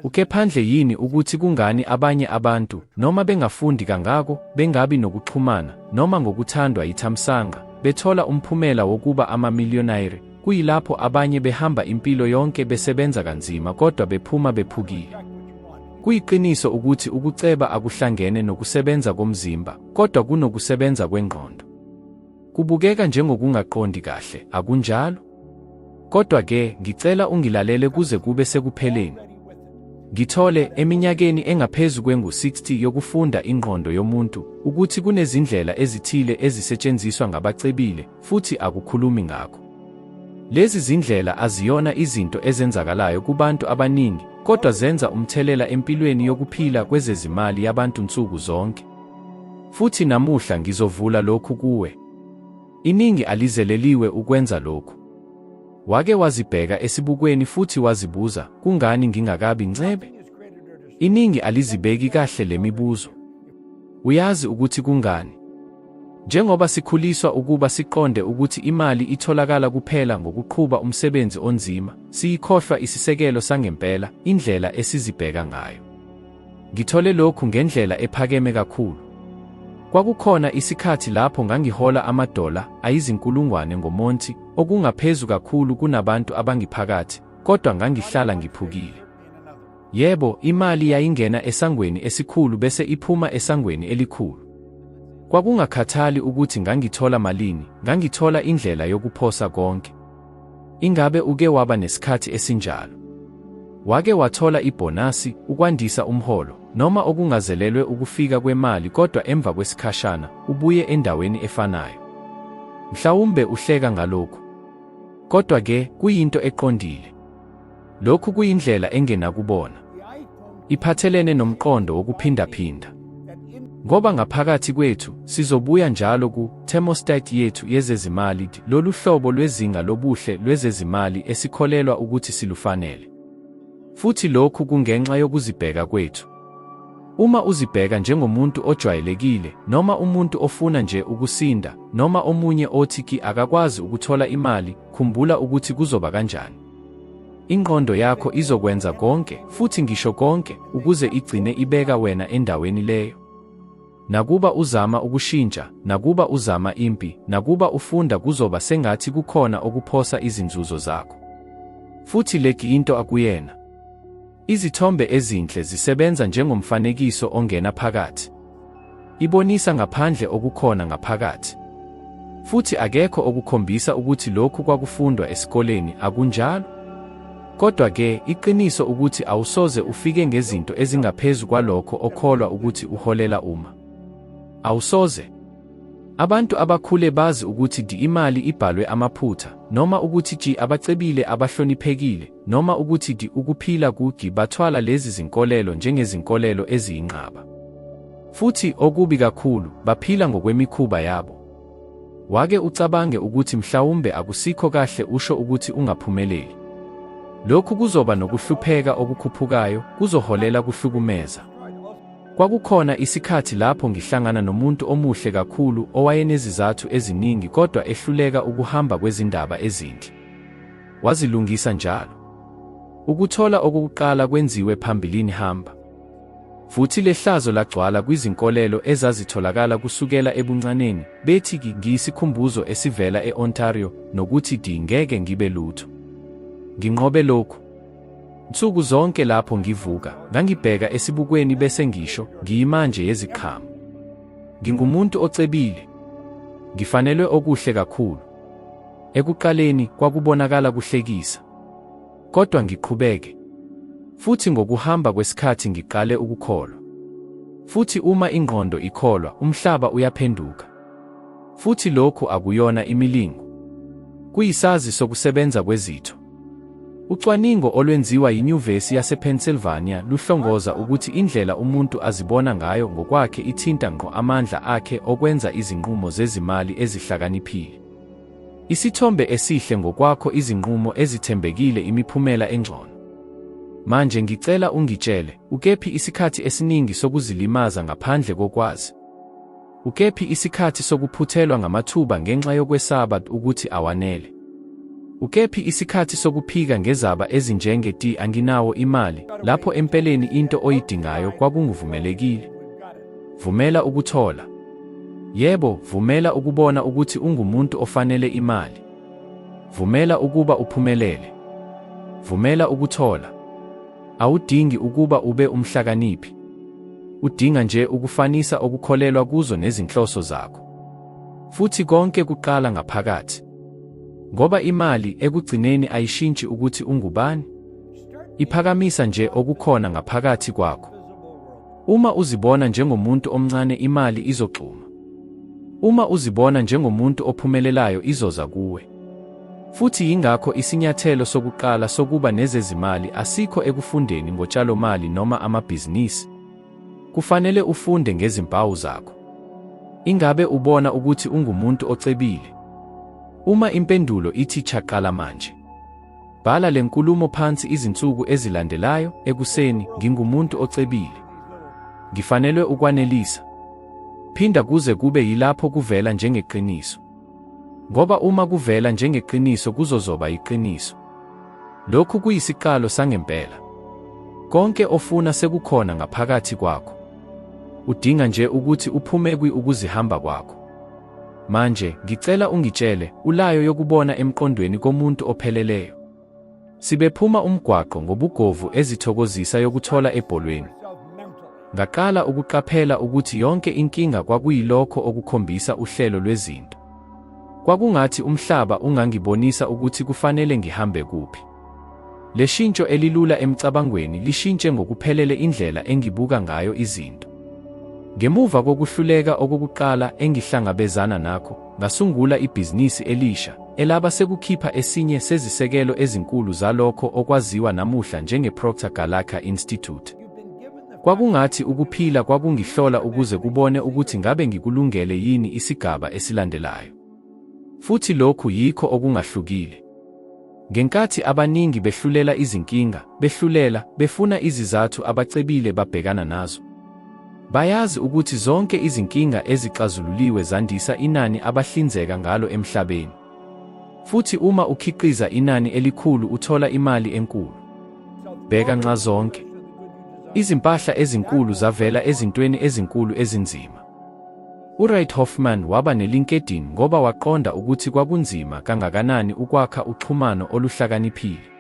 Uke phandle yini ukuthi kungani abanye abantu, noma bengafundi kangako, bengabi nokuxhumana, noma ngokuthandwa yithamsanqa, bethola umphumela wokuba amamiliyonayiri, kuyilapho abanye behamba impilo yonke besebenza kanzima kodwa bephuma bephukile? Kuyiqiniso ukuthi ukuceba akuhlangene nokusebenza komzimba, kodwa kunokusebenza kwengqondo. Kubukeka njengokungaqondi kahle, akunjalo? Kodwa-ke, ngicela ungilalele kuze kube sekupheleni. Ngithole, eminyakeni engaphezu kwengu-60 yokufunda ingqondo yomuntu, ukuthi kunezindlela ezithile ezisetshenziswa ngabacebile, futhi akukhulumi ngakho. Lezi zindlela aziyona izinto ezenzakalayo kubantu abaningi, kodwa zenza umthelela empilweni yokuphila kwezezimali yabantu nsuku zonke. Futhi namuhla ngizovula lokhu kuwe. Iningi alizeleliwe ukwenza lokhu. Wake wazibheka esibukweni futhi wazibuza, kungani ngingakabi ncebe? Iningi alizibeki kahle le mibuzo. Uyazi ukuthi kungani? Njengoba sikhuliswa ukuba siqonde ukuthi imali itholakala kuphela ngokuqhuba umsebenzi onzima, siyikhohlwa isisekelo sangempela, indlela esizibheka ngayo. Ngithole lokhu ngendlela ephakeme kakhulu. Kwakukhona isikhathi lapho ngangihola amadola ayizinkulungwane ngomonthi, okungaphezu kakhulu kunabantu abangiphakathi, kodwa ngangihlala ngiphukile. Yebo, imali yayingena esangweni esikhulu bese iphuma esangweni elikhulu. Kwakungakhathali ukuthi ngangithola malini, ngangithola indlela yokuphosa konke. Ingabe uke waba nesikhathi esinjalo? Wake wathola ibhonasi, ukwandisa umholo, noma okungazelelwe ukufika kwemali kodwa emva kwesikhashana, ubuye endaweni efanayo? Mhlawumbe uhleka ngalokhu. Kodwa-ke, kuyinto eqondile. Lokhu kuyindlela engenakubona. Iphathelene nomqondo wokuphindaphinda. Ngoba ngaphakathi kwethu, sizobuya njalo ku thermostat yethu yezezimali, lolu hlobo lwezinga lobuhle lwezezimali esikholelwa ukuthi silufanele. Futhi lokhu kungenxa yokuzibheka kwethu. Uma uzibheka njengomuntu ojwayelekile, noma umuntu ofuna nje ukusinda, noma omunye othi ki akakwazi ukuthola imali, khumbula ukuthi kuzoba kanjani. Ingqondo yakho izokwenza konke, futhi ngisho konke, ukuze igcine ibeka wena endaweni leyo. Nakuba uzama ukushintsha, nakuba uzama impi, nakuba ufunda kuzoba sengathi kukhona okuphosa izinzuzo zakho. Futhi le into akuyena. Izithombe ezinhle zisebenza njengomfanekiso ongena phakathi. Ibonisa ngaphandle okukhona ngaphakathi. Futhi akekho okukhombisa ukuthi lokhu kwakufundwa esikoleni, akunjalo? Kodwa-ke, iqiniso ukuthi awusoze ufike ngezinto ezingaphezu kwalokho okholwa ukuthi uholela uma. Awusoze. Abantu abakhule bazi ukuthi di imali ibhalwe amaphutha, noma ukuthi ji abacebile abahloniphekile, noma ukuthi di ukuphila kugi bathwala lezi zinkolelo njengezinkolelo eziyinqaba. Futhi, okubi kakhulu, baphila ngokwemikhuba yabo. Wake ucabange ukuthi mhlawumbe akusikho kahle usho ukuthi ungaphumeleli. Lokhu kuzoba nokuhlupheka okukhuphukayo, kuzoholela kuhlukumeza. Kwakukhona isikhathi lapho ngihlangana nomuntu omuhle kakhulu owayenezizathu eziningi kodwa ehluleka ukuhamba kwezindaba ezinhle. Wazilungisa njalo. Ukuthola okokuqala kwenziwe phambilini hamba. Futhi lehlazo lagcwala kwizinkolelo ezazitholakala kusukela ebuncaneni, bethi ngiyisikhumbuzo esivela e-Ontario nokuthi di ngeke ngibe lutho. Nginqobe lokhu. Nsuku zonke lapho ngivuka, ngangibheka esibukweni bese ngisho, ngiyimanje yeziqhamo. Ngingumuntu ocebile. Ngifanelwe okuhle kakhulu. Ekuqaleni, kwakubonakala kuhlekisa. Kodwa ngiqhubeke. Futhi ngokuhamba kwesikhathi ngiqale ukukholwa. Futhi uma ingqondo ikholwa, umhlaba uyaphenduka. Futhi lokhu akuyona imilingo. Kuyisazi sokusebenza kwezitho. Ucwaningo olwenziwa yiNyuvesi yasePennsylvania luhlongoza ukuthi indlela umuntu azibona ngayo ngokwakhe ithinta ngqo amandla akhe okwenza izinqumo zezimali ezihlakaniphile. Isithombe esihle ngokwakho izinqumo ezithembekile imiphumela engcono. Manje ngicela ungitshele, ukephi isikhathi esiningi sokuzilimaza ngaphandle kokwazi? Ukephi isikhathi sokuphuthelwa ngamathuba ngenxa yokwesaba ukuthi awanele? Ukephi isikhathi sokuphika ngezaba ezinjenge ti anginawo imali, lapho empeleni into oyidingayo kwakunguvumelekile? Vumela ukuthola. Yebo, vumela ukubona ukuthi ungumuntu ofanele imali. Vumela ukuba uphumelele. Vumela ukuthola. Awudingi ukuba ube umhlakaniphi. Udinga nje ukufanisa okukholelwa kuzo nezinhloso zakho. Futhi konke kuqala ngaphakathi. Ngoba imali ekugcineni ayishintshi ukuthi ungubani. Iphakamisa nje okukhona ngaphakathi kwakho. Uma uzibona njengomuntu omncane imali izogxuma. Uma uzibona njengomuntu ophumelelayo izoza kuwe. Futhi yingakho isinyathelo sokuqala sokuba nezezimali asikho ekufundeni ngotshalomali noma amabhizinisi. Kufanele ufunde ngezimpawu zakho. Ingabe ubona ukuthi ungumuntu ocebile? Uma impendulo ithi cha qala manje. Bhala le nkulumo phansi izinsuku ezilandelayo, ekuseni, ngingumuntu ocebile. Ngifanelwe ukwanelisa. Phinda kuze kube yilapho kuvela njengeqiniso. Ngoba uma kuvela njengeqiniso kuzozoba yiqiniso. Lokhu kuyisiqalo sangempela. Konke ofuna sekukhona ngaphakathi kwakho. Udinga nje ukuthi uphume kwi ukuzihamba kwakho. Manje, ngicela ungitshele, ulayo yokubona emqondweni komuntu opheleleyo. Sibephuma umgwaqo ngobugovu ezithokozisa yokuthola ebholweni. Ngaqala ukuqaphela ukuthi yonke inkinga kwakuyilokho okukhombisa uhlelo lwezinto. Kwakungathi umhlaba ungangibonisa ukuthi kufanele ngihambe kuphi. Leshintsho elilula emcabangweni lishintshe ngokuphelele indlela engibuka ngayo izinto. Ngemuva kokuhluleka okokuqala engihlangabezana nakho, ngasungula ibhizinisi elisha, elaba sekukhipha esinye sezisekelo ezinkulu zalokho okwaziwa namuhla njenge-Proctor Gallagher Institute. Kwakungathi ukuphila kwakungihlola ukuze kubone ukuthi ngabe ngikulungele yini isigaba esilandelayo. Futhi lokhu yikho okungahlukile. Ngenkathi abaningi behlulela izinkinga, behlulela, befuna izizathu abacebile babhekana nazo. Bayazi ukuthi zonke izinkinga ezixazululiwe zandisa inani abahlinzeka ngalo emhlabeni. Futhi uma ukhiqiza inani elikhulu uthola imali enkulu. Bheka nxazonke. Izimpahla ezinkulu zavela ezintweni ezinkulu ezinzima. UReid Hoffman waba ne-LinkedIn ngoba waqonda ukuthi kwakunzima kangakanani ukwakha uxhumano oluhlakaniphile.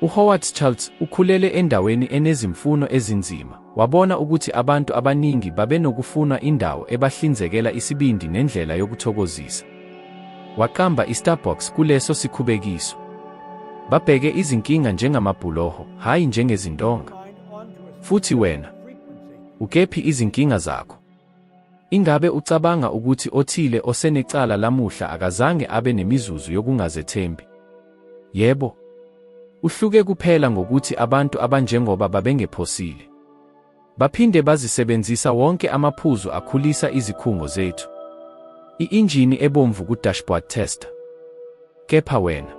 UHoward Schultz ukhulele endaweni enezimfuno ezinzima, wabona ukuthi abantu abaningi babenokufunwa indawo ebahlinzekela isibindi nendlela yokuthokozisa. Waqamba iStarbucks kuleso sikhubekiso. Babheke izinkinga njengamabhuloho, hhayi njengezindonga. Futhi wena? Ukephi izinkinga zakho? Ingabe ucabanga ukuthi othile osenecala lamuhla akazange abe nemizuzu yokungazethembi? Yebo. Uhluke kuphela ngokuthi abantu abanjengoba babengephosile. Baphinde bazisebenzisa wonke amaphuzu akhulisa izikhungo zethu. I-injini ebomvu ku-dashboard tester. Kepha wena?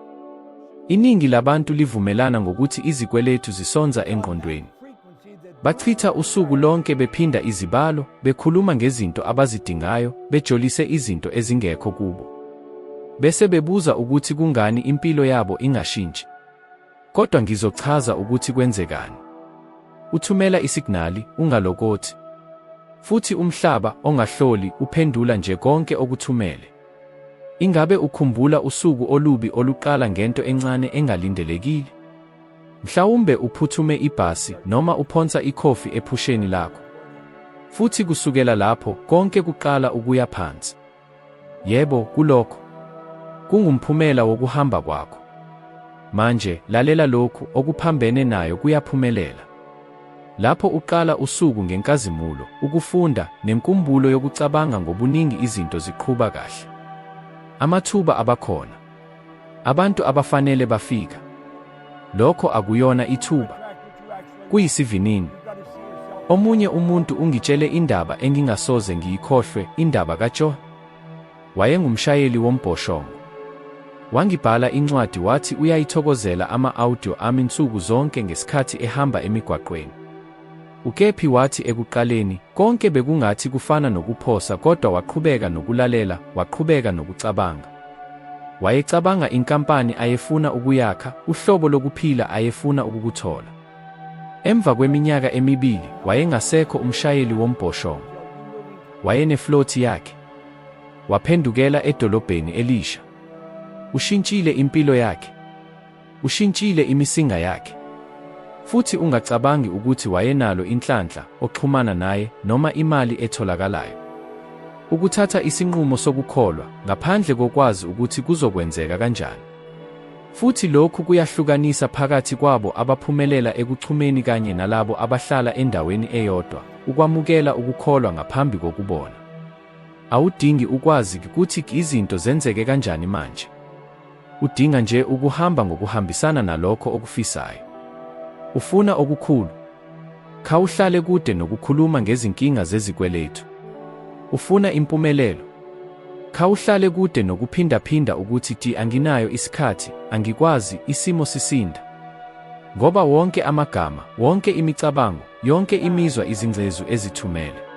Iningi labantu livumelana ngokuthi izikweletu zisonza engqondweni. Bachitha usuku lonke bephinda izibalo, bekhuluma ngezinto abazidingayo, bejolise izinto ezingekho kubo. Bese bebuza ukuthi kungani impilo yabo ingashintshi. Kodwa ngizochaza ukuthi kwenzekani. Uthumela isignali, ungalokothi. Futhi umhlaba, ongahloli, uphendula nje konke okuthumele. Ingabe ukhumbula usuku olubi oluqala ngento encane engalindelekile? Mhlawumbe uphuthume ibhasi noma uphonsa ikhofi ephusheni lakho. Futhi kusukela lapho, konke kuqala ukuya phansi. Yebo, kulokho. Kungumphumela wokuhamba kwakho. Manje, lalela lokhu, okuphambene nayo kuyaphumelela. Lapho uqala usuku ngenkazimulo, ukufunda, nenkumbulo yokucabanga ngobuningi izinto ziqhuba kahle. Amathuba abakhona. Abantu abafanele bafika. Lokho akuyona ithuba. Kuyisivinini. Omunye umuntu ungitshele indaba engingasoze ngiyikhohlwe, indaba kaJoe. Wayengumshayeli wombhoshongo. Wangibhala incwadi wathi uyayithokozela ama-audio ami nsuku zonke ngesikhathi ehamba emigwaqweni. UKephi wathi ekuqaleni, konke bekungathi kufana nokuphosa kodwa waqhubeka nokulalela, waqhubeka nokucabanga. Wayecabanga inkampani ayefuna ukuyakha, uhlobo lokuphila ayefuna ukukuthola. Emva kweminyaka emibili, wayengasekho umshayeli wombhoshongo. Wayeneflothi yakhe. Waphendukela edolobheni elisha. Ushintshile impilo yakhe. Ushintshile imisinga yakhe. Futhi ungacabangi ukuthi wayenalo inhlanhla, oxhumana naye, noma imali etholakalayo. Ukuthatha isinqumo sokukholwa, ngaphandle kokwazi ukuthi kuzokwenzeka kanjani. Futhi lokhu kuyahlukanisa phakathi kwabo abaphumelela ekuchumeni kanye nalabo abahlala endaweni eyodwa, ukwamukela ukukholwa ngaphambi kokubona. Awudingi ukwazi ukuthi izinto zenzeke kanjani manje. Udinga nje ukuhamba ngokuhambisana nalokho okufisayo. Ufuna okukhulu? Khawuhlale kude nokukhuluma ngezinkinga zezikweletu. Ufuna impumelelo? Khawuhlale kude nokuphindaphinda ukuthi ti anginayo isikhathi, angikwazi, isimo sisinda. Ngoba wonke amagama, wonke imicabango, yonke imizwa izingcezu ezithumele.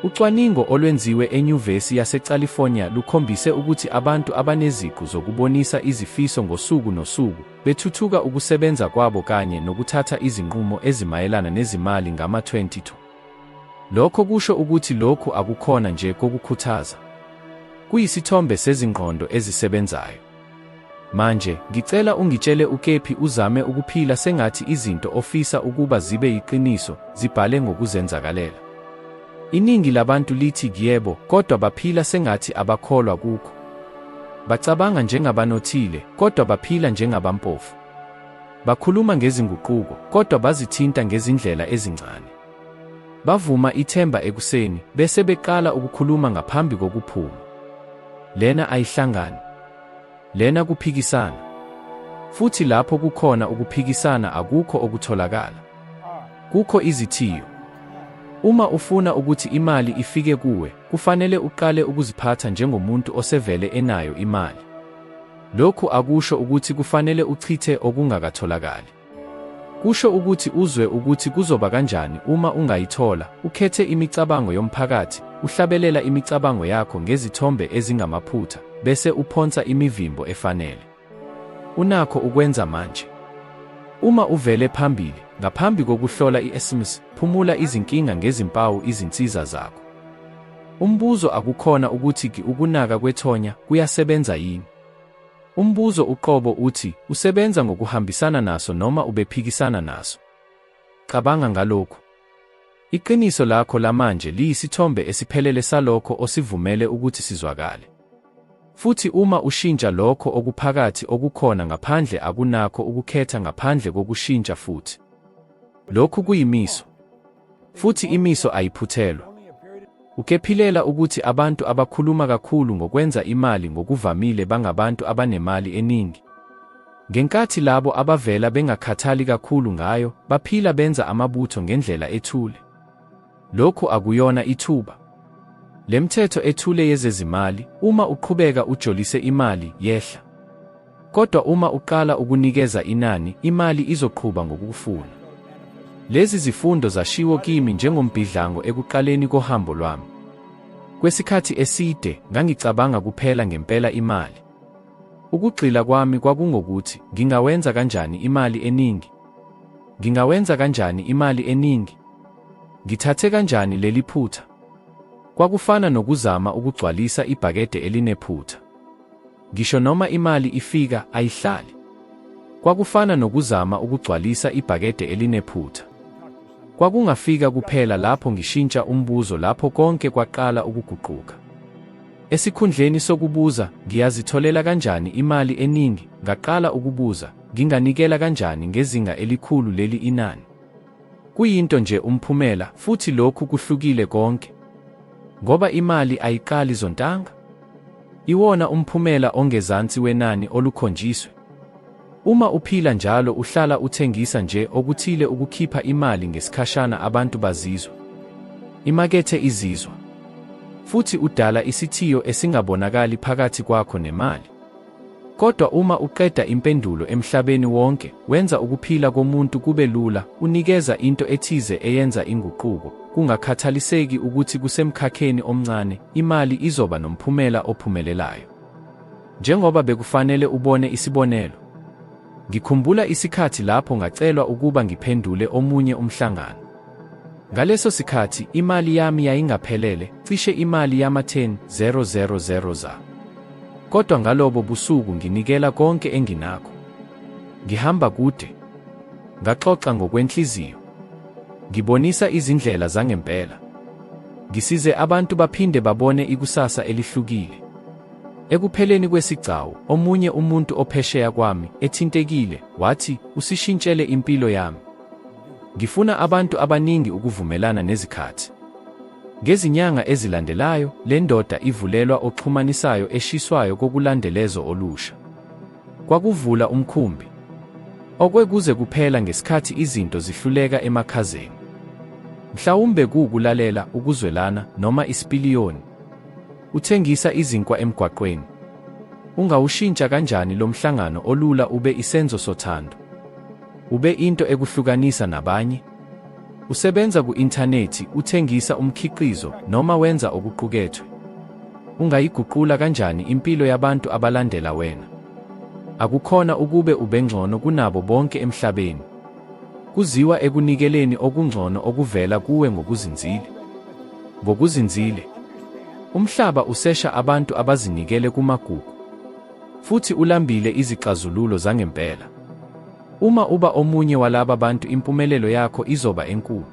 Ucwaningo olwenziwe eNyuvesi yaseCalifornia lukhombise ukuthi abantu abaneziqu zokubonisa izifiso ngosuku nosuku, bethuthuka ukusebenza kwabo kanye nokuthatha izinqumo ezimayelana nezimali ngama-22. Lokho kusho ukuthi lokhu akukhona nje kokukhuthaza. Kuyisithombe sezingqondo ezisebenzayo. Manje, ngicela ungitshele ukephi uzame ukuphila sengathi izinto ofisa ukuba zibe yiqiniso, zibhale ngokuzenzakalela. Iningi labantu lithi yebo, kodwa baphila sengathi abakholwa kukho. Bacabanga njengabanothile, kodwa baphila njengabampofu. Bakhuluma ngezinguquko, kodwa bazithinta ngezindlela ezincane. Bavuma ithemba ekuseni, bese beqala ukukhuluma ngaphambi kokuphuma. Lena ayihlangani. Lena kuphikisana. Futhi lapho kukhona ukuphikisana akukho okutholakala. Kukho izithiyo. Uma ufuna ukuthi imali ifike kuwe, kufanele uqale ukuziphatha njengomuntu osevele enayo imali. Lokhu akusho ukuthi kufanele uchithe okungakatholakali. Kusho ukuthi uzwe ukuthi kuzoba kanjani uma ungayithola, ukhethe imicabango yomphakathi, uhlabelela imicabango yakho ngezithombe ezingamaphutha, bese uphonsa imivimbo efanele. Unakho ukwenza manje. Uma uvele phambili, ngaphambi kokuhlola i-SMS, phumula izinkinga ngezimpawu izinsiza zakho. Umbuzo akukhona ukuthi ukunaka kwethonya kuyasebenza yini. Umbuzo uqobo uthi, usebenza ngokuhambisana naso noma ubephikisana naso? Cabanga ngalokhu. Iqiniso lakho lamanje liyisithombe esiphelele salokho osivumele ukuthi sizwakale. Futhi uma ushintsha lokho okuphakathi okukhona ngaphandle akunakho ukukhetha ngaphandle kokushintsha futhi. Lokhu kuyimiso. Futhi imiso ayiphuthelwa. Ukephilela ukuthi abantu abakhuluma kakhulu ngokwenza imali ngokuvamile bangabantu abanemali eningi. Ngenkathi labo abavela bengakhathali kakhulu ngayo, baphila benza amabutho ngendlela ethule. Lokhu akuyona ithuba. Le mthetho ethule yezezimali, uma uqhubeka ujolise imali, yehla. Kodwa uma uqala ukunikeza inani, imali izoqhuba ngokukufuna. Lezi zifundo zashiwo kimi njengombhidlango ekuqaleni kohambo lwami. Kwesikhathi eside, ngangicabanga kuphela ngempela imali. Ukugxila kwami kwakungokuthi, ngingawenza kanjani imali eningi? Ngingawenza kanjani imali eningi? Ngithathe kanjani leli phutha? Kwakufana nokuzama ukugcwalisa ibhakede elinephutha. Ngisho noma imali ifika, ayihlali. Kwakufana nokuzama ukugcwalisa ibhakede elinephutha. Kwakungafika kuphela lapho ngishintsha umbuzo lapho konke kwaqala ukuguquka. Esikhundleni sokubuza, ngiyazitholela kanjani imali eningi, ngaqala ukubuza, nginganikela kanjani ngezinga elikhulu leli inani? Kuyinto nje umphumela, futhi lokhu kuhlukile konke. Ngoba imali ayiqali zontanga. Iwona umphumela ongezansi wenani olukhonjiswe. Uma uphila njalo uhlala uthengisa nje okuthile ukukhipha imali ngesikhashana abantu bazizwa. Imakethe izizwa. Futhi udala isithiyo esingabonakali phakathi kwakho nemali. Kodwa uma uqeda impendulo emhlabeni wonke, wenza ukuphila komuntu kube lula, unikeza into ethize eyenza inguquko, kungakhathaliseki ukuthi kusemkhakheni omncane, imali izoba nomphumela ophumelelayo. Njengoba bekufanele ubone isibonelo. Ngikhumbula isikhathi lapho ngacelwa ukuba ngiphendule omunye umhlangano. Ngaleso sikhathi, imali yami yayingaphelele, cishe imali yama-10 000 za. Kodwa ngalobo busuku nginikela konke enginakho. Ngihamba kude. Ngaxoxa ngokwenhliziyo. Ngibonisa izindlela zangempela. Ngisize abantu baphinde babone ikusasa elihlukile. Ekupheleni kwesigcawu, omunye umuntu ophesheya kwami, ethintekile, wathi, Usishintshele impilo yami. Ngifuna abantu abaningi ukuvumelana nezikhathi. Ngezinyanga ezilandelayo, le ndoda ivulelwa oxhumanisayo eshiswayo kokulandelezo olusha. Kwakuvula umkhumbi. Okwe kuze kuphela ngesikhathi izinto zihluleka emakhazeni. Mhlawumbe kuwukulalela, ukuzwelana, noma isipiliyoni. Uthengisa izinkwa emgwaqweni. Ungawushintsha kanjani lo mhlangano olula ube isenzo sothando? Ube into ekuhlukanisa nabanye? Usebenza ku-inthanethi, uthengisa umkhiqizo, noma wenza okuqukethwe. Ungayiguqula kanjani impilo yabantu abalandela wena? Akukhona ukube ubengcono kunabo bonke emhlabeni. Kuziwa ekunikeleni okungcono okuvela kuwe ngokuzinzile. Ngokuzinzile. Umhlaba usesha abantu abazinikele kumagugu. Futhi ulambile izixazululo zangempela. Uma uba omunye walaba bantu impumelelo yakho izoba enkulu.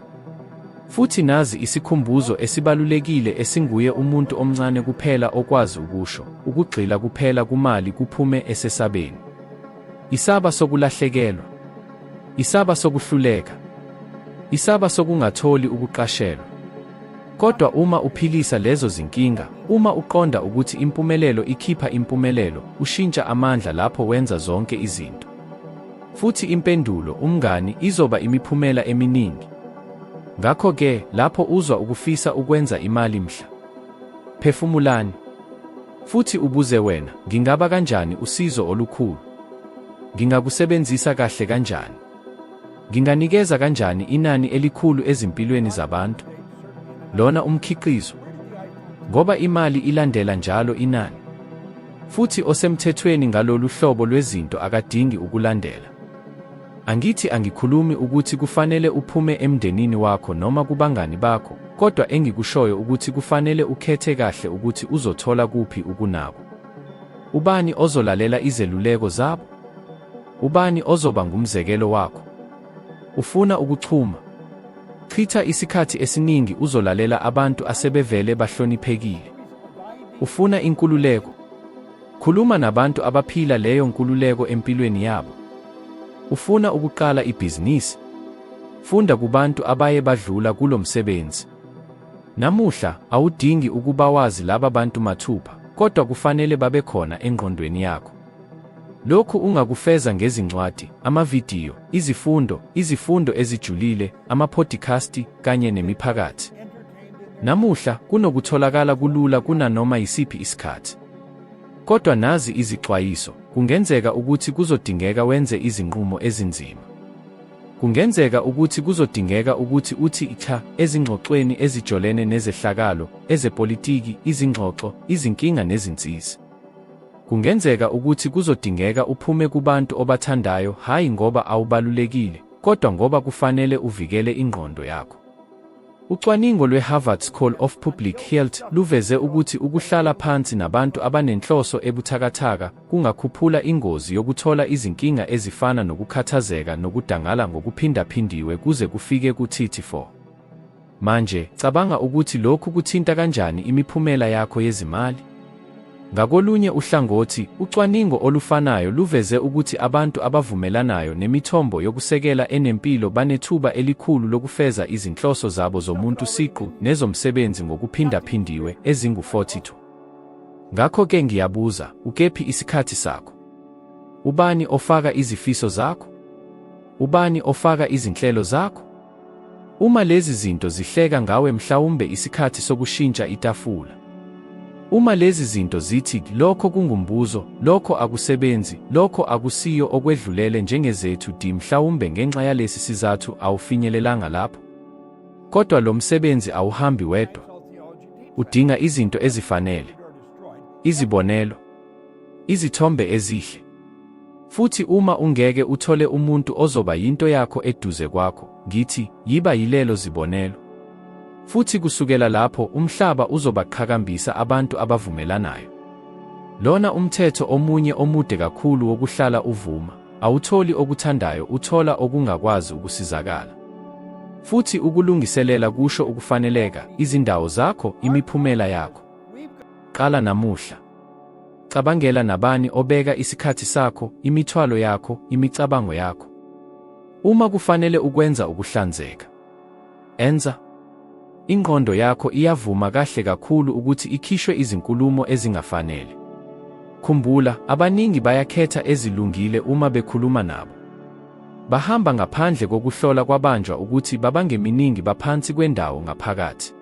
Futhi nazi isikhumbuzo esibalulekile esinguye umuntu omncane kuphela okwazi ukusho, ukugxila kuphela kumali kuphume esesabeni. Isaba sokulahlekelwa. Isaba sokuhluleka. Isaba sokungatholi ukuqashelwa. Kodwa uma uphilisa lezo zinkinga, uma uqonda ukuthi impumelelo ikhipha impumelelo, ushintsha amandla lapho wenza zonke izinto. Futhi impendulo, umngani, izoba imiphumela eminingi. Ngakho-ke, lapho uzwa ukufisa ukwenza imali mhla. Phefumulani. Futhi ubuze wena, ngingaba kanjani usizo olukhulu? Ngingakusebenzisa kahle kanjani? Nginganikeza kanjani inani elikhulu ezimpilweni zabantu? Lona umkhiqizo. Ngoba imali ilandela njalo inani. Futhi osemthethweni ngalolu hlobo lwezinto akadingi ukulandela. Angithi angikhulumi ukuthi kufanele uphume emndenini wakho noma kubangani bakho, kodwa engikushoyo ukuthi kufanele ukhethe kahle ukuthi uzothola kuphi ukunakwa. Ubani ozolalela izeluleko zabo? Ubani ozoba ngumzekelo wakho? Ufuna ukuchuma? Chitha isikhathi esiningi uzolalela abantu asebevele bahloniphekile. Ufuna inkululeko? Khuluma nabantu abaphila leyo nkululeko empilweni yabo. Ufuna ukuqala ibhizinisi? Funda kubantu abaye badlula kulo msebenzi. Namuhla, awudingi ukubawazi laba bantu mathupha, kodwa kufanele babekhona engqondweni yakho. Lokhu ungakufeza ngezincwadi, amavidiyo, izifundo, izifundo ezijulile, amaphodikasti, kanye nemiphakathi. Namuhla, kunokutholakala kulula kunanoma yisiphi isikhathi. Kodwa nazi izixwayiso, kungenzeka ukuthi kuzodingeka wenze izinqumo ezinzima. Kungenzeka ukuthi kuzodingeka ukuthi uthi cha ezingxoxweni ezijolene nezehlakalo, ezepolitiki, izingxoxo, izinkinga nezinsizi. Kungenzeka ukuthi kuzodingeka uphume kubantu obathandayo hhayi ngoba awubalulekile, kodwa ngoba kufanele uvikele ingqondo yakho. Ucwaningo lwe-Harvard School of Public Health luveze ukuthi ukuhlala phansi nabantu abanenhloso ebuthakathaka kungakhuphula ingozi yokuthola izinkinga ezifana nokukhathazeka nokudangala ngokuphindaphindiwe kuze kufike ku-34. Manje, cabanga ukuthi lokhu kuthinta kanjani imiphumela yakho yezimali. Ngakolunye uhlangothi, ucwaningo olufanayo luveze ukuthi abantu abavumelanayo nemithombo yokusekela enempilo banethuba elikhulu lokufeza izinhloso zabo zomuntu siqu nezomsebenzi ngokuphindaphindiwe, ezingu-42. Ngakho-ke ngiyabuza, ukephi isikhathi sakho? Ubani ofaka izifiso zakho? Ubani ofaka izinhlelo zakho? Uma lezi zinto zihleka ngawe mhlawumbe isikhathi sokushintsha itafula. Uma lezi zinto zithi lokho kungumbuzo, lokho akusebenzi, lokho akusiyo okwedlulele njengezethu di mhlawumbe ngenxa yalesi sizathu awufinyelelanga lapho. Kodwa lo msebenzi awuhambi wedwa. Udinga izinto ezifanele. Izibonelo. Izithombe ezihle. Futhi uma ungeke uthole umuntu ozoba yinto yakho eduze kwakho, ngithi, yiba yilelo zibonelo. Futhi kusukela lapho, umhlaba uzobaqhakambisa abantu abavumelanayo. Lona umthetho omunye omude kakhulu wokuhlala uvuma, awutholi okuthandayo uthola okungakwazi ukusizakala. Futhi ukulungiselela kusho ukufaneleka, izindawo zakho, imiphumela yakho. Qala namuhla. Cabangela nabani obeka isikhathi sakho, imithwalo yakho, imicabango yakho. Uma kufanele ukwenza ukuhlanzeka. Enza. Ingqondo yakho iyavuma kahle kakhulu ukuthi ikhishwe izinkulumo ezingafanele. Khumbula, abaningi bayakhetha ezilungile uma bekhuluma nabo. Bahamba ngaphandle kokuhlola kwabanjwa ukuthi babangeminingi baphansi kwendawo ngaphakathi.